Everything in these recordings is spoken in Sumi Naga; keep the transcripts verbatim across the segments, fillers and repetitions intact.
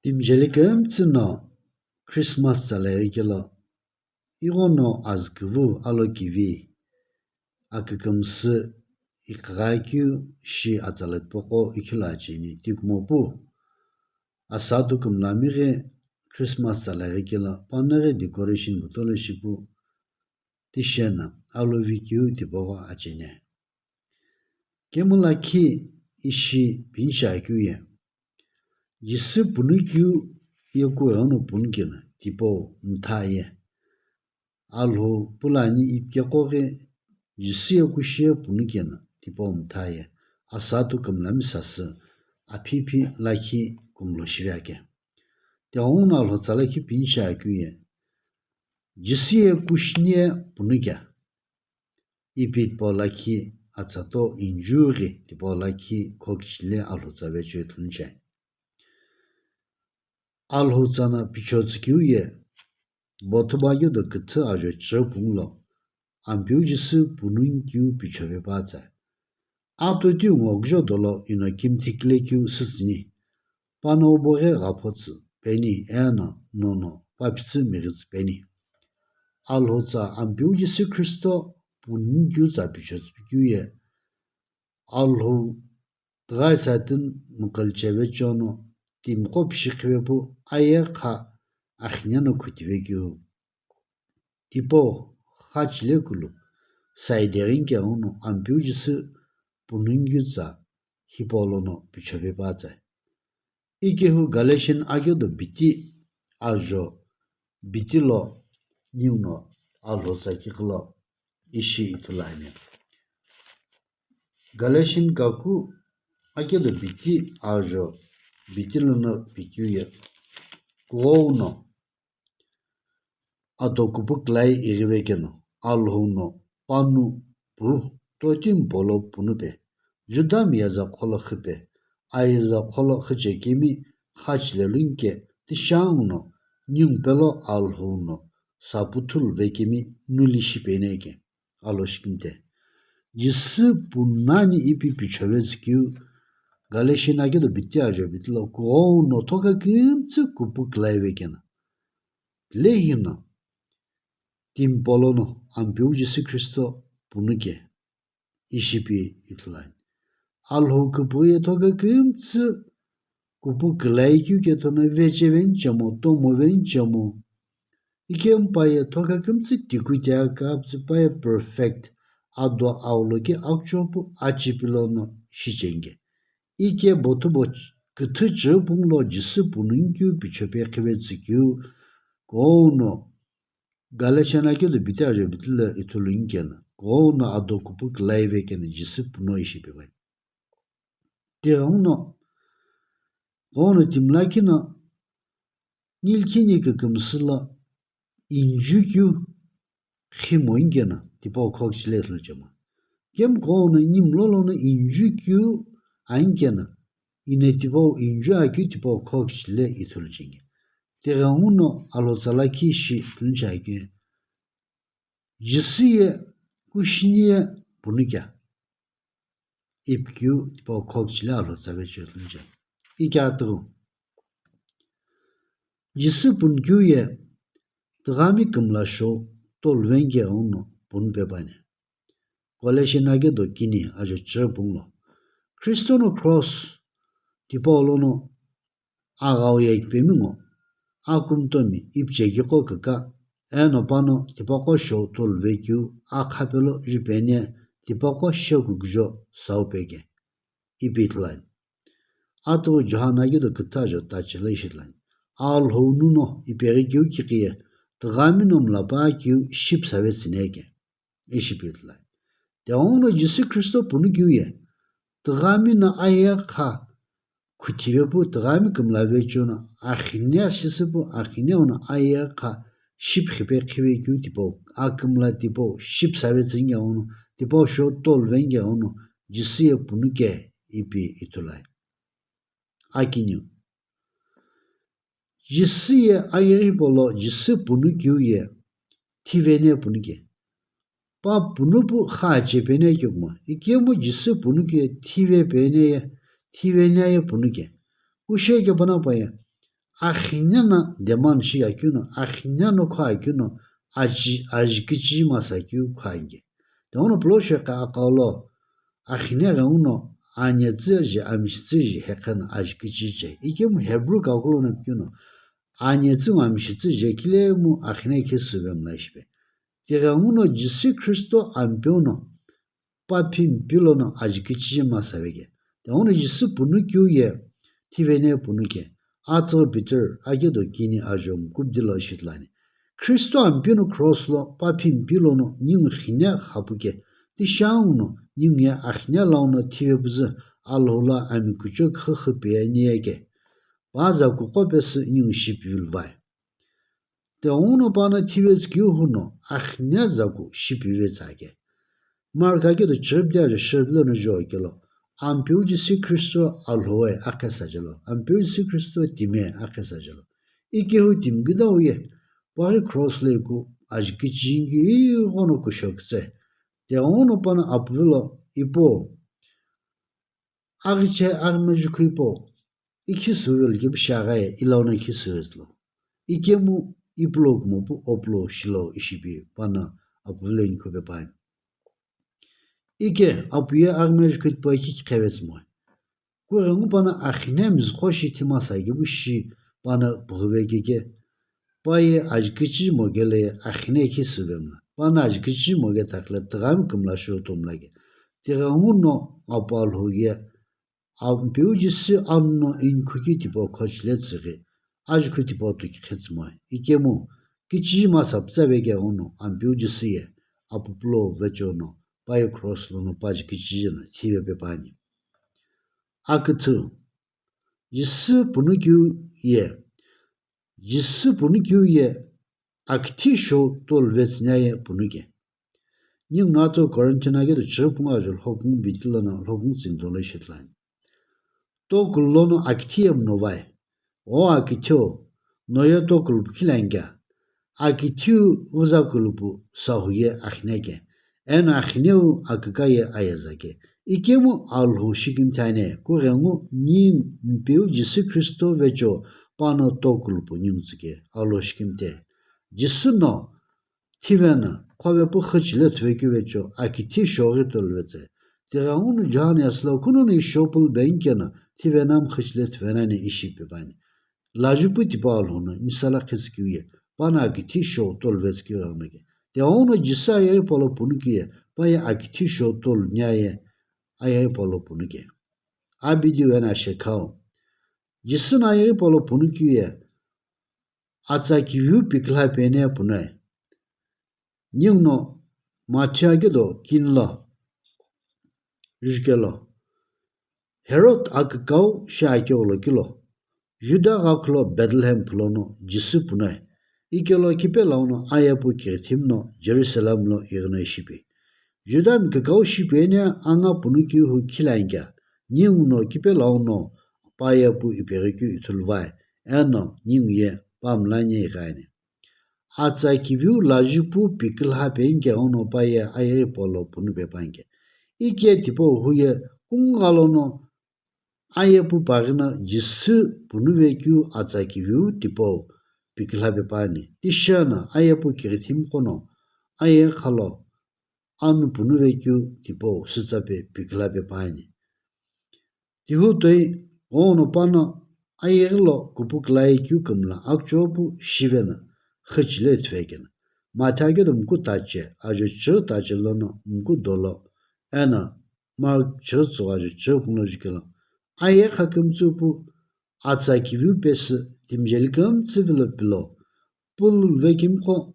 Timijeli kümtsü no Christmas tsalai ghikelo, ighono azüküvü alokivi akükümsü iqaghakeu shi atsalai tipaqo ikhilo acheni tikumo pu. Asatu kümlami ghi Christmas tsalai ghikelo panaghi decoration kutolo shipu tishena alovikeu tipaqo acheni. Kemu lakhi ishi pinishiakeu ye, Jisü punukeu ye kughengu no punukeno tipau mtha ye. Alhou pulani ipikeqo ghi Jisü ye kushi ye punukeno tipau mtha ye. Asatu kümlami sasü, aphiphi lakhi kümlo shive ake. Tighenguno Alhou tsa lakhi pinishiakeu ye, Jisü ye kushini ye punuke. Ipi tipau lakhi atsato injughi tipau lakhi khokichile Alhou tsa vecheo ithulucheni. Alhou tsa no pichetsükeu ye, bothuba keu do küthü ajo chighi pungu lo, Ampeu Jisü pununikeu pichepepatsa. Atotiu ngo kujo dolo ino kimthi kilekeu sütsüni, pano boghe ghaphotsü peni eno nono papitsü mighitsü peni. Alhou tsa Ampeu Jisü Khristo pununikeu tsa pichetsükeu ye, Alhou tüghai Satan mqalcheve chono timiqo pishi khivepu aye kha axine no khutivekeu. Tipau xachile kulu saideghi keghenguno Ampeu Jisü pununikeu tsa hipau lono pichepepatsa. Ikehu Galatian akedo biti ajo biti lo niu no Alhou tsa kiqilo ishi ithulu ani. Galatian kaku akedo biti ajo biti lono pikeu ye, kughenguno ado kupukülai ighive keno, Alhou no panu pu totimi polo punupe, Judami yeza kholo xüpe, ayeza kholo xüchekemi xachile lunke, tishanguno ningu pelo Alhou no saputhulu vekemi nuli shipeni ake. Alhou shikimte. Jisü punani ipi pichevetsükeu Galatian akedo biti ajo biti lo kughenguno thokha kümtsü kupukülai vekeno. Lehi no timi polo no Ampeu Jisü Khristo punuke ishi pi ithulu ani. Alhou küpü ye thokha kümtsü kupukülai keu kethono vecheveni chemo, tomoveni chemo. Ikemu pa ye thokha kümtsü tikutia kaptsü pa ye perfect, ado aulo ke akuchopu achipi lono shichenge. Ike bothubo küthü chighi pungu lo Jisü pununikeu pichepe khivetsükeu, kughenguno Galatian akedo biti ajo biti lo ithulu ani keno, kughenguno ado kupukülai vekeno Jisü puno ishi pepani. Tighenguno, kughenguno timi lakhi no nilkhini kükümsü lo injukeu khimo ani keno tipau khokichile ithuluchemo. Kemu kughenguno nimlolo no injukeu ani keno ino tipau inju akeu tipau khokichile ithulucheni. Tighenguno Alhou tsa lakhi ishi ithulucheni ake. Jisü ye kushini ye punuke. Ipikeu tipau khokichile Alhou tsa vecheo ithulucheni. Ike atughu. Jisü punukeu ye tüghami kümla shou toluveni keghenguno punupe püani. Galatian akedo kini ajo chighi pungu lo. Khristo no cross tipau lono aghau ye kipemi ngo, akümtomi ipichekiqo küka, eno pano tipaqo shou toluvekeu, akhapelo jupeni ye tipaqo sheku kujo sau peke. Ipi ithulu ani. Atughu John akedo küthü ajo tachi lo ishi ithulu ani. Alhou nuno ipeghi keu kiqi ye, tüghami no mla pa keu shipüsave tsüni ake. Ishi pi ithulu ani. Tighenguno Jisü Khristo punukiu ye, tüghami no aye kha khuthive pu tüghami kümla vecheo no axine ashisü pu axine uno aye kha shipüsave khivekeu tipau, akümla tipau, shipüsave tsüni keghenguno, tipau shou toluveni keghenguno, Jisü ye punuke ipi ithulu ani. Akiniu. Jisü ye ayeghi hipau lo Jisü punukiu ye thiveni ye punuke. Pa punupu xache peni ye kekuma. Ikemu Jisü punukiu ye thive peni ye, thiveni ye punuke. Kusheke pano pa ye, Axine no demand shi akeu no, axine no kho akeu no, aji, aji kichi masa keu kho ange. Tighenguno pulo shekha aqalo, axine ghenguno, anetsüji, amshitsüji, heqheno aji kichi che. Ikemu Hebrew kakulo no pikeu no, anetsü ngo amshitsüji, kilemu axine khi süve mla shipe. Tighenguno Jisü Khristo Ampeu no, pa phimpi lono aji kichi masa veke. Tighenguno Jisü punu keu ye, thivene punu ke. Atsüghi Peter, akedo kini ajo mkubdi lo ishi ithulu ani. Khristo Ampeu no cross lo pa phimpi lono ningu xine xapu ke. Tishanguno ningu ye axine launo thive püzü Alhou lo ami kuchou khükhü pe ani ye ke. Pa za kuqo pesü ningu shipivilu vai. Tighenguno pano thivetsü keu huno, axine za ku shipivetsü ake. Mark akedo chiribidi ajo shiribidi lono jo kelo, Ampeu Jisü Khristo Alhou e akhesa jelo, Ampeu Jisü Khristo timi e akhesa jelo. Ikehu timi kidau ye, paghi cross lo iku aji kichi ngi ighono kusho kütse. Tighenguno pano apuvilo ipo, aghiche aghime jukhu ipo, ikhi süvelo kepu shi aghaye, ilauno ikhi süvetsü lo. Ikemu ipulo kumopu opulo shilo ishipi pano apuvilo inikhu pe püani. Ike apu ye aghime jukhu tipau ikhi kiqhevetsü moe. Kughengu pano axine mizüqo shi thima sa kepu shi pano pughive keke. Pa ye aji kichi moke le axine ikhi süve mla. Pano aji kichi moke takhle tighami kümla shou to mla ke. Tighenguno apu Alhou ye Ampeu Jisü anu no inikhu ki tipau khochile tsüghi, aji khu tipau tuki khetsü moe. Ikemu, kichi masa pütsa veke ghenguno, Ampeu Jisü ye, apu pulo vecho no, pa ye cross lono pa aji kichi jeno, thive pe püani. Aküthü, Jisü punu keu ye, Jisü punu keu ye, akithi shou tolu vetsü nya ye punu ke. Ningu no atso Corinthian akedo chighi pungu ajo lhopungu biti lono lhopungu tsüni dolo ishi ithulu ani. Tokulu lono akithi ye mno vai. O akithiu, no ye tokulu pu khilani kea? Akithiu ghüza kulupu sahu ye axine ke. Eno axineu aküka ye ayeza ke. Ikemu Alhou shikimthi ani, kughengu ningu Mpeu Jisü Khristo vecho pano tokulu pu ningu tsüke, Alhou shikimthi. Jisü no, thiveno, khove pu xüchile thuve keu vecho, akithi shoghi tolu vetse. Tighenguno John yasü lo kunono ishopulu beni keno, thiveno mu xüchile thuve nani ishi pe püani. Lajupu tipau Alhou no, nisala khitsü keu ye, pano akithi shou tolu vetsü keu ghenguno ke. Tighenguno Jisü ayeghi pau lo punu keu ye, pa ye akithi shou tolu nya ye, ayeghi pau lo punu ke. Abidi wena shekhau. Jisü no ayeghi pau lo punu keu ye, atsa kiviu piküla pene punae. Ningu no Matthew akedo kini lo, jukelo, Herod akükau shi akeu lo kilo, Juda ghakhulo Bethlehem phulono Jisü punae. Ikelo kipe launo ayepu kighithimi no Jerusalem lo ighino ishipi. Judami kükau shipene anga punu keu hu khilani kea, ningu no kipe launo pa ayepu ipeghi keu ithulu vai, eno ningu ye pa mlani ighi ani. Atsa kiviu lajupu piküla peni keghenguno pa ye ayeghi pau lo punu pe püani ke. Ike tipau hu ye kungha lono ayepu paghi no Jisü punu vekeu atsa kiviu tipau piküla pe püani. Tisheno ayepu kighithimi qo no ayeghi kha lo anu punu vekeu tipau sütsa pe piküla pe püani. Tihu toi ghenguno pano ayeghi lo kupukülai keu kümla akuchou pu shiveno xüchile thuve keno. Matthew akedo mku tache, ajo chighi tache lono mku dolo, eno Mark chighi tsügho ajo chighi pungu lo jukelo, ayeghi kha kümtsü pu atsa kiviu pesü timijeli kümtsü vilo pilo, pulu vekemiqo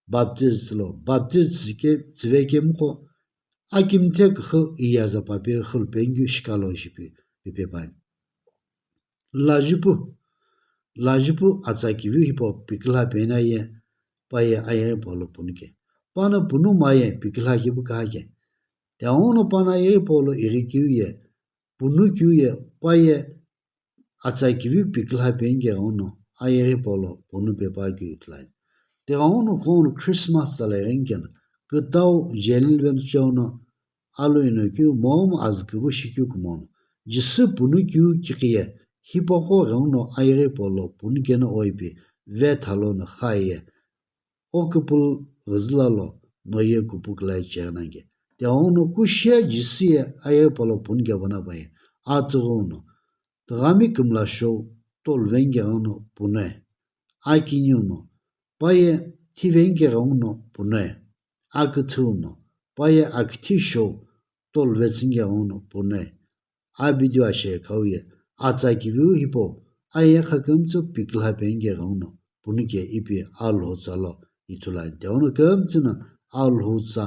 baptize lo, baptize ke tsüvekemiqo, akimthe küxü iyaza pape xülu peni keu shikalo ishi pi, pipe püani. Lajupu, lajupu atsa kiviu hipau piküla peni aye, pa ye ayeghi pau lo punu ke. Pano punu ma ye piküla kipu kaha ke. Tighenguno pano ayeghi pau lo ighi keu ye, punu keu ye, pa ye atsa kiviu piküla peni keghenguno ayeghi pau lo punu pe püakeu ithulu ani. Tighenguno kughenguno Christmas tsala ighi keno, kütau jeli veno cheu no, alu ino keu momu azü küvü shikeu kumono, Jisü punu keu kiqi ye, hipaqo ghenguno ayeghi polo punu keno oipi vetha lono khaye, o küpülü ghüzüla lo noye kupu külai cheghenange. Tighenguno kushia jisiye ayeghi polo punu kevana paye, atsüghüno, tighami kümla shou tolu vengeghenguno punoe, akiniuno, paye thivengeghenguno punoe, aküthüuno, paye aküthi shou tolu vetsüngeghenguno punoe, abidiu ashe khau ye, atsa kiviu hipau, aye kha kümtsü piküla pengeghenguno punuke ipi Alhou tsa lo ithulu ani. Tighenguno kümtsü no Alhou tsa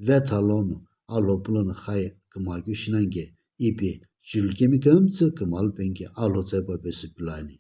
vetha lono Alhou pulono khaye kümakeu shinange ipi chilukemi kümtsü kümalu pengike Alhou tsa hipau pesü pilo ani.